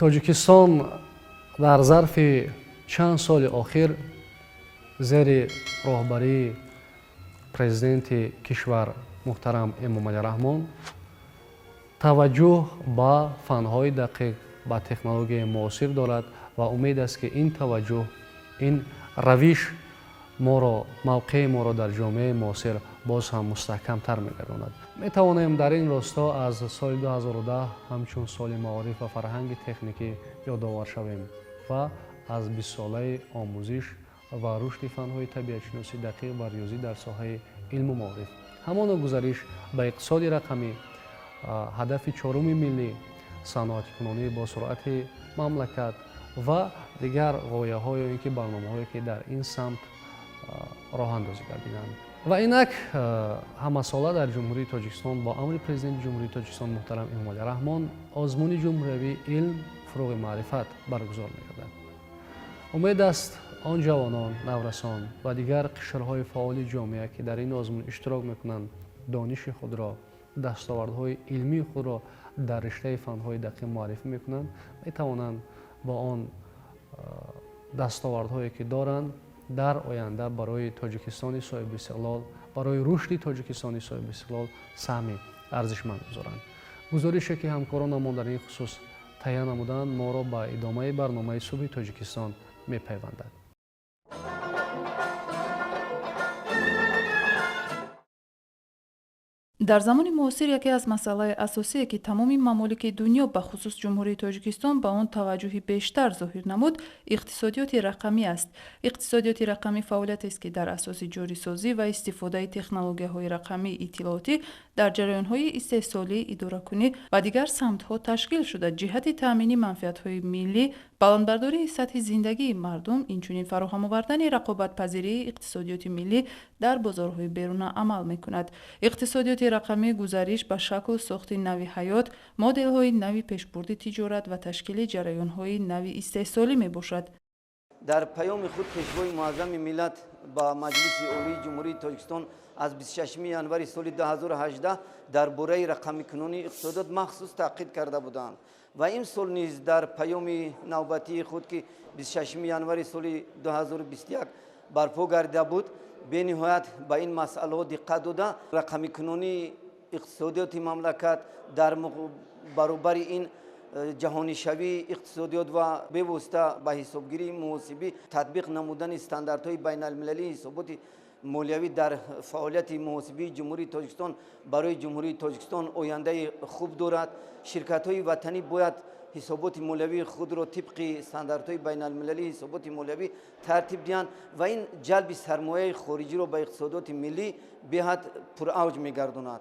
Тоҷикистон дар зарфи чанд соли охир зери роҳбарии президенти кишвар муҳтарам Эмомалӣ Раҳмон таваҷҷӯҳ ба фанҳои дақиқ, ба технологияи муосир дорад ва умед аст, ки ин таваҷҷӯҳ, ин равиш моро, мавқеи моро дар ҷомеаи муосир боз ҳам мустаҳкамтар мегардонад. Метавонем дар ин росто аз соли 2010 ҳамчун соли маориф ва фарҳанги техникӣ ёдовар шавем ва аз бистсолаи омӯзиш ва рушди фанҳои табиатшиносӣ, дақиқ ва риёзӣ дар соҳаи илму маориф, ҳамоно гузариш ба иқтисоди рақамӣ, ҳадафи чоруми миллӣ, саноатикунонии босуръати мамлакат ва дигар ғояҳо ё ин ки барномаҳое, ки дар ин самт роҳандозӣ гардиданд. Ва инак ҳамасола дар Ҷумҳурии Тоҷикистон бо амри Президенти Ҷумҳурии Тоҷикистон муҳтарам Эмомалӣ Раҳмон озмуни ҷумҳуриявии «Илм фурӯғи маърифат» баргузор мегардад. Умед аст, он ҷавонон, наврасон ва дигар қишрҳои фаъоли ҷомеа, ки дар ин озмун иштирок мекунанд, дониши худро, дастовардҳои илмии худро дар риштаи фанҳои дақиқ муаррифӣ мекунанд, метавонанд бо он дастовардҳое, ки доранд, дар оянда барои Тоҷикистони соҳибистиқлол, барои рушди Тоҷикистони соҳибистиқлол саҳми арзишманд гузоранд. Гузорише, ки ҳамкоронамон дар ин хусус таҳия намуданд, моро ба идомаи барномаи «Субҳи Тоҷикистон» мепайвандад. Дар замони муосир яке аз масъалаи асосие, ки тамоми мамолики дунё, бахусус Ҷумҳурии Тоҷикистон, ба он таваҷҷӯҳи бештар зоҳир намуд, иқтисодиёти рақамӣ аст. Иқтисодиёти рақамӣ фаъолиятест, ки дар асоси ҷорисозӣ ва истифодаи технологияҳои рақамии иттилоотӣ дар ҷараёнҳои истеҳсолӣ, идоракунӣ ва дигар самтҳо ташкил шуда, ҷиҳати таъмини манфиатҳои миллӣ, баландбардории сатҳи зиндагии мардум, инчунин фароҳам овардани рақобатпазирии иқтисодиёти миллӣ дар бозорҳои беруна амал мекунад. Иқтисодиёти рақамӣ гузариш ба шаклу сохти нави ҳаёт, моделҳои нави пешбурди тиҷорат ва ташкили ҷараёнҳои нави истеҳсолӣ мебошад. Дар паёми худ Пешвои муаззами миллат ба Маҷлиси Олии Ҷумҳурии Тоҷикистон аз 26 январи соли 2018 дар бораи рақамикунонии иқтисодиёт махсус таъқид карда буданд ва имсол низ дар паёми навбатии худ, ки 26 январи соли 2021 барпо гардида буд, бениҳоят ба ин масъалаҳо диққат дода, рақамикунонии иқтисодиёти мамлакат дар баробари ин ҷаҳонишавии иқтисодиёт ва бевосита ба ҳисобгирии муҳосибӣ татбиқ намудани стандартҳои байналмилалии ҳисоботи молиявӣ дар фаъолияти муҳосибии Ҷумҳурии Тоҷикистон барои Ҷумҳурии Тоҷикистон ояндаи хуб дорад. Ширкатҳои ватанӣ бояд ҳисоботи молиявии худро тибқи стандартҳои байналмилалии ҳисоботи молиявӣ тартиб диҳанд ва ин ҷалби сармояи хориҷиро ба иқтисодиёти миллӣ беҳад пуравҷ мегардонад.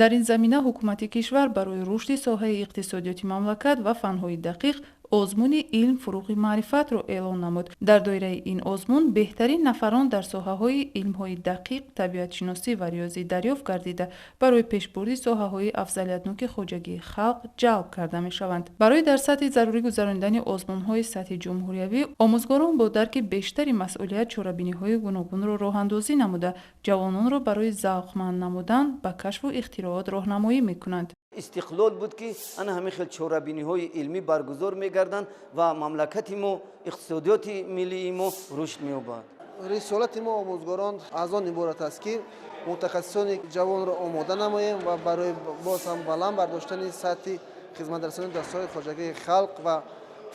Дар ин замина ҳукумати кишвар барои рушди соҳаи иқтисодиёти мамлакат ва фанҳои дақиқ озмуни «Илм фурӯғи маърифатро» эълон намуд. Дар доираи ин озмун беҳтарин нафарон дар соҳаҳои илмҳои дақиқ, табиатшиносӣ ва риёзӣ дарёфт гардида, барои пешбурди соҳаҳои афзалиятноки хоҷагии халқ ҷалб карда мешаванд. Барои дар сатҳи зарурӣ гузаронидани озмунҳои сатҳи ҷумҳуриявӣ омӯзгорон бо дарки бештари масъулият чорабиниҳои гуногунро роҳандозӣ намуда, ҷавононро барои завқманд намудан ба кашфу ихтироот роҳнамоӣ мекунанд. Истиқлол буд, ки ана ҳамин хел чорабиниҳои илмӣ баргузор мегарданд ва мамлакати мо, иқтисодиёти миллии мо рушд меёбад. Рисолати мо, омӯзгорон, аз он иборат аст, ки мутахассисони ҷавонро омода намоем ва барои боз ҳам баланд бардоштани сатҳи хизматрасонии дастгоҳи хоҷагии халқ ва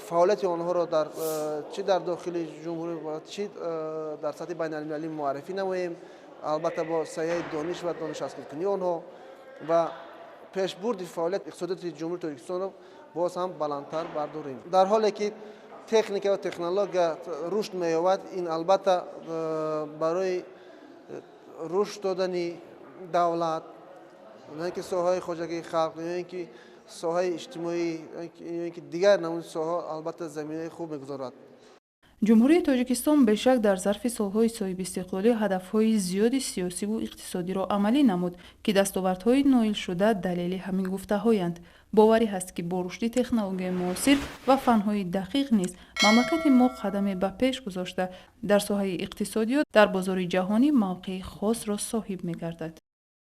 фаъолияти онҳоро дар чӣ дар дохили ҷумҳурӣ ва чӣ дар сатҳи байналмилалӣ муаррифӣ намоем, албатта бо саҳияи дониш ва дониш азхудкунии онҳо, ва пешбурди фаъолияти иқтисодиёти Ҷумҳурии Тоҷикистонро боз ҳам баландтар бардорем. Дар ҳоле ки техника ва технология рушд меёбад, ин албатта барои рушд додани давлат, на ин ки соҳаҳои хоҷагии халқ ё ин ки соҳаи иҷтимоӣ ё ин ки дигар намуди соҳаҳо, албатта заминаи хуб мегузорад. Ҷумҳурии Тоҷикистон бешак дар зарфи солҳои соҳибистиқлолӣ ҳадафҳои зиёди сиёсиву иқтисодиро амалӣ намуд, ки дастовардҳои ноилшуда далели ҳамин гуфтаҳоянд. Боварӣ ҳаст, ки бо рушди технологияи муосир ва фанҳои дақиқ низ мамлакати мо қадаме ба пеш гузошта, дар соҳаи иқтисодиёт дар бозори ҷаҳонӣ мавқеи хосро соҳиб мегардад.